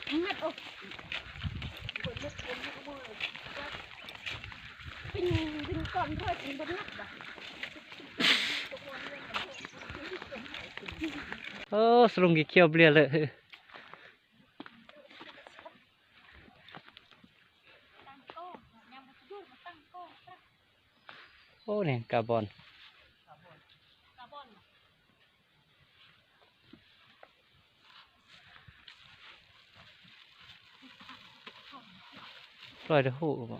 ງັດ ໂອ້ ເປັນ ເປັນກ້ອນເລີຍ ເປັນບໍ່ໜັກບາດ. ໂອ້ ສະຫຼົງຂຽວເບລຍເລີຍ. ໂອ້ ນີ້ກາບອນ ລອຍເດໂຮບໍ?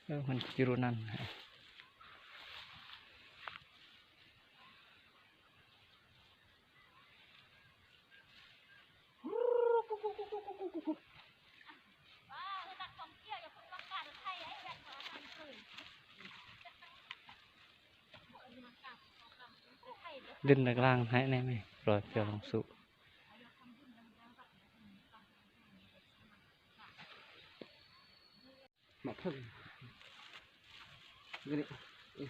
ເອີ ມັນຢູ່ນັ້ນ. ດຶງດັງລ່າງໃຫ້ແດ່ແມ່ ລອຍເພື່ອລົງສູ່. ໝາກເຜິ້ງ ນີ້ ໂອ້ຍ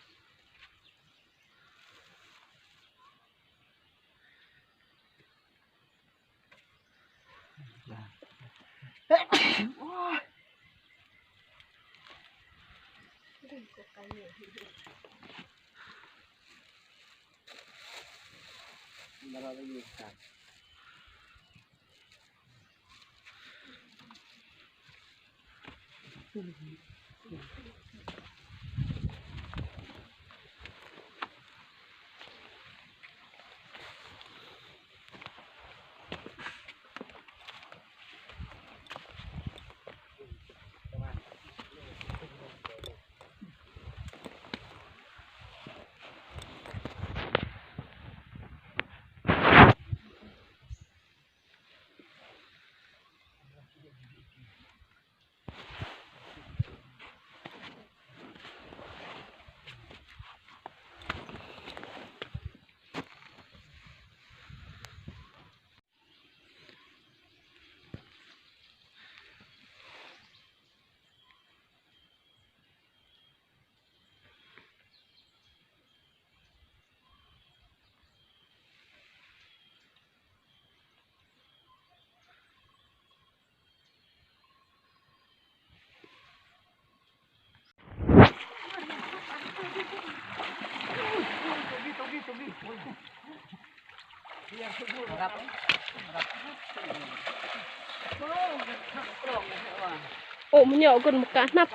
ໂອ້ ມັນເຍາະກົນໝາກກະໜັບ.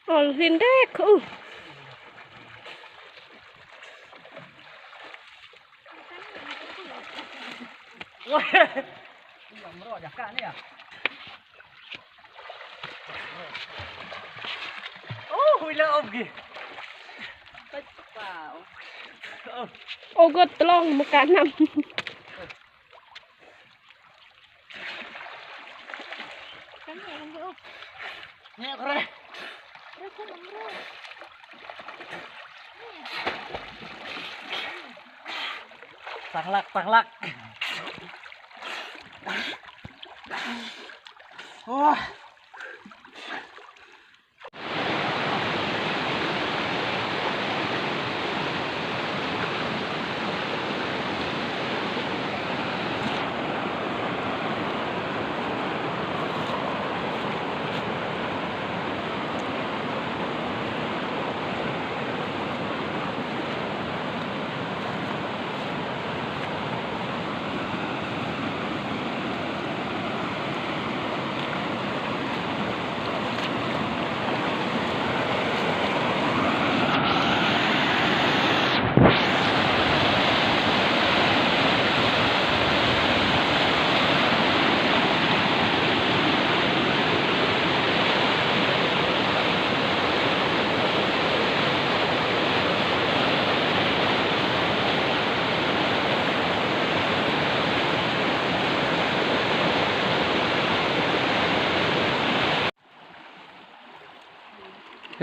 ອໍ ລິນແດກ ໂອ້ຍ ໂອ້ຍ ລະອົບກີ ໂອ້ ກໍຕະຫຼອງມາການນຳ. ຕັ້ງຫຼັກ ຕັ້ງຫຼັກ ໂອ້ຍ.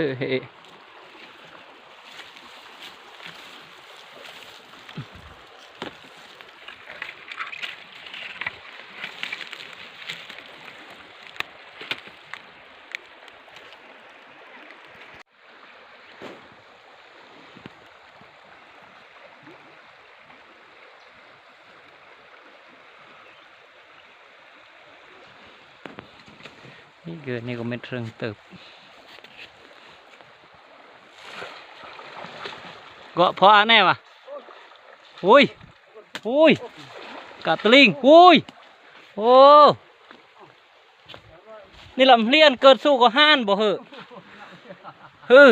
ເຮີເຮ. ນີ້ຄື ນີ້ກໍແມ່ນເທິງເຕີບ ເກາະພໍອາແນ່ວະ. ໂອ້ຍ ໂອ້ຍ ກະຕະລິງ ໂອ້ຍ ໂອ້ ນີ້ລຳຮຽນເກີດສູ້ກໍຮ້ານບໍ່ເຮີ້ ເຮີ້.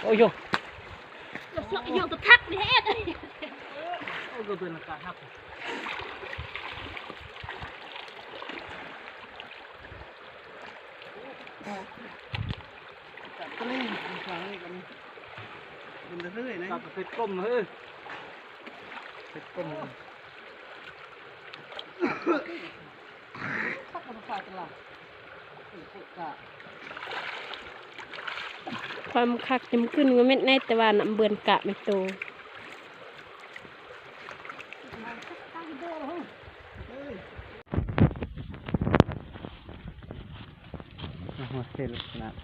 ໂອ້ຍໂຢ ລະຊະ ອີຫຍັງຕະທັກນີ້ເຮັດ ໂອ້ຍ ກໍເປັນລະກາຮັກ ຕະລິງຂ້າງນີ້ກໍມີ ເປັນເລື້ອຍໆນະ ເປັນກົມເຮີ້ ເປັນກົມ. ຄວາມຄັກຈະມາຂຶ້ນວ່າແມ່ນໃນແຕ່ວ່ານ້ຳເບືອນກະແມ່ນໂຕ ຮອດເສັ້ນຂະໜາດ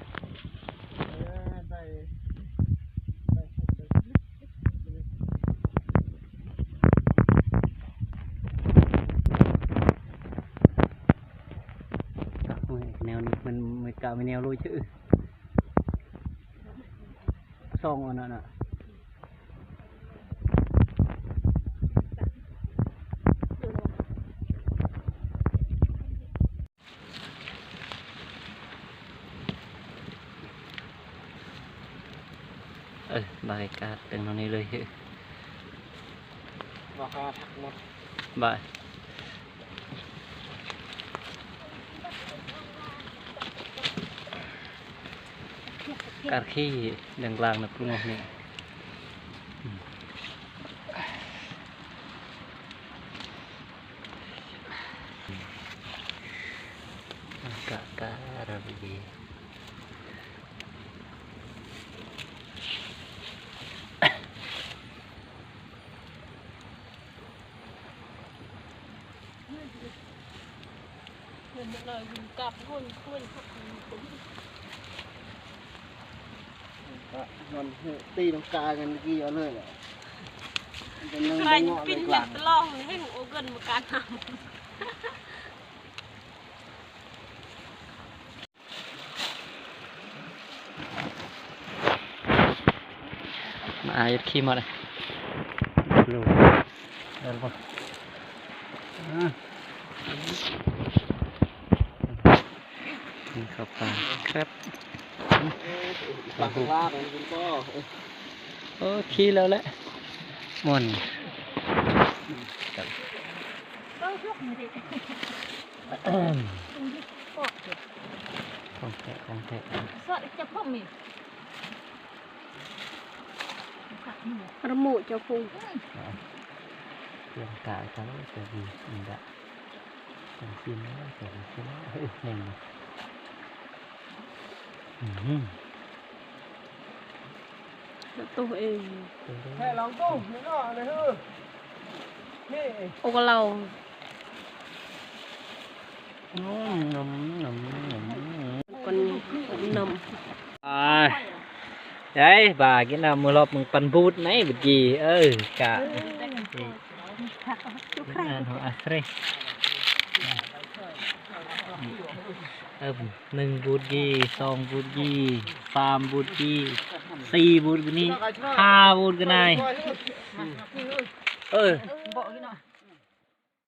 ໂອ້ຍ ແນວນີ້ມັນ ມັນກະມີແນວລຸຍຊື່ ຊ່ອງອັນນັ້ນນະ. ເອີ ບັນຍາກາດເປັນແນວນີ້ເລີຍ ບໍ່ຄ່ອຍທັກໝົດ ບາຍ ກາດຂີ່ດັ່ງກາງນະ ປຸງອອກນີ້. ອາກາດກະລະເວ ມັນກະນອນ ຕີລັງກາກັນກີ້ເອົາເລີຍແຫຼະ ມັນຍັງບໍ່ເງາະເລີຍກາງ ຕະລອງເຮັງໂອເກີນມາການນຳ. ມາອາຍຂີ່ມາເລີຍ ເດີນບໍ່ ອາ ກິນເຂົ້າປາແຄບ ປາກລາກ ໂອ້ ຂີ່ແລ້ວແຫຼະ ມ່ວນ. ຂອງແທ້ ຂອງແທ້ ລະໂມເຈົ້າພຸງ ຕຽງກາຍ ຕະເລີ ຕະວີ ອັນດະ ຈັ່ງຊີ້ນະ ຈັ່ງຊີ້ນະ ເຮີ້ຍ ແມ່ນບໍ່? ອືມ ໂຕເອງ ແທ້ລອງໂຕ ນີ້ເນາະ ອັນນີ້ເຮີ້ ນີ້ ໂອກະເລົາ ອືມ ນຳ ນຳ ນຳ ກັນ ນຳ ອາ ໄດ້ ບາ ກິນນ້ຳມື້ລອບ ມຶງປັ່ນບູດໃນບຸດກີ ເອີ ກະ ເອີ ອາ ເຮົາອາເຊ ເອີ ໜຶ່ງບູດກີ ສອງບູດກີ ສາມບູດກີ ສີ່ບູດກີນີ້ ຫ້າບູດກະນາຍ ເອີ.